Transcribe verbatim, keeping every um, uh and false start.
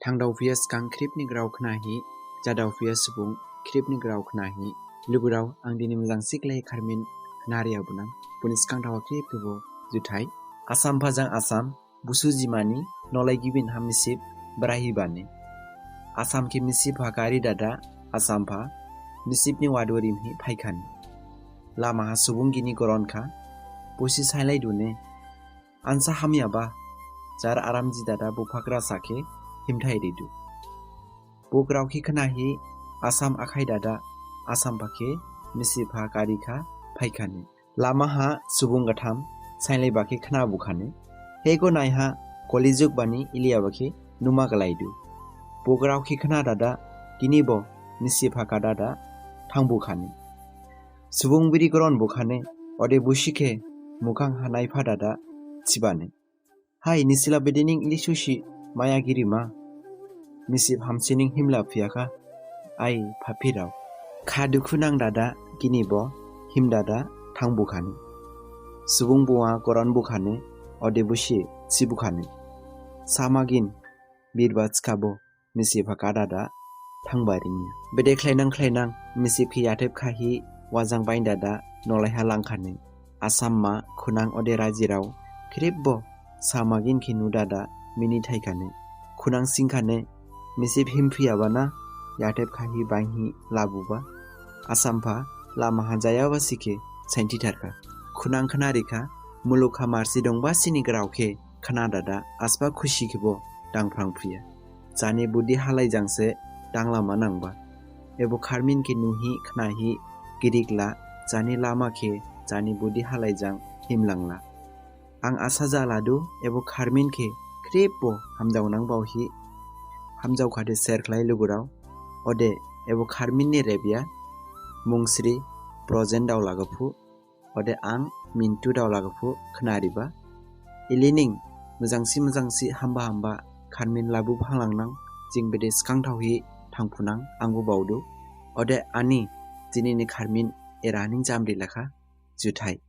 Thangdaophuya sgang khrip ni grao khnahi, jadaophuya subung khrip ni grao khnahi, lugurao ang dini mojang siklai kharmin khnariya bunang, boni sgang thawa khrip khebo juthai. Asampha jang Asam, Busu jimani nolai gibin ha misip brahi bani. Asam khe misip ha gari dada, Asampha misip ni wadu rimhi phaikhani. Lama ha subung gini goron kha, bosi sailai dune. Ansa hamyaba, jar aram ji dada buphagra sakhe himthai ridu. Bo grao khe khnahi Asam akhai dada, Asampha khe misip ha gari kha phaikhani. Lama ha subung gatham sainlaiba khe khna bukhani. Hego naiha kolijug bani iliyaba khe numa galaidu. Bo grao khe khna dada gini bo misip ha ga dada thang bukhani. Subung biri goron bukhani, ode busi khe mukhang ha naipha dada thibani. Hai, nisila bedening ili susi maya giri ma? Misip hamsining himla phiyakha, ai phaphirao. Kha dukhu nang dada gini bo him dada thang bukhani. Subung buwa goron bukhani, ode busi si bukhani. Samagin birba thikhabo misip ha ga dada thangba ringya. Bede khlainang khlainang misip khe yathep khahi wajang bain dada nolai ha langkhani. Asamma, khunang ode rajirao khrip bo samagin khe nu dada mini thaikhani. Khunang singkhani, misip himphiyaba na yathep khahi bainhi labuba? Asampha lama ha jayaba sikhe sainthi tharkha. Khunang khnarikha, muluk ha marsi dongba sini grao khe khna dada asba khusi khebo dangphrang phuya. Jani budi halai jangse danglama nangba. Ebo kharmin khe nuhi khnahi girikla, jani lama khe jani budi halai jang himlangla. Ang asa jaladu ebo kharmin khe khrip bo hamjaonang baohi. Hamjaokhade share khlai lugurao. Ode ebo kharmin ni rebya Mungsri Projen Daolagaphu. Ode ang Mintu Daolagaphu khnariba. Ilining mojangsi mojangsi hamba hamba kharmin labu phanglangnang, jing bede sgang thaohi thangphunang angbo baodu. Ode ani dinini kharmin eraning jamri lakha. Juthai.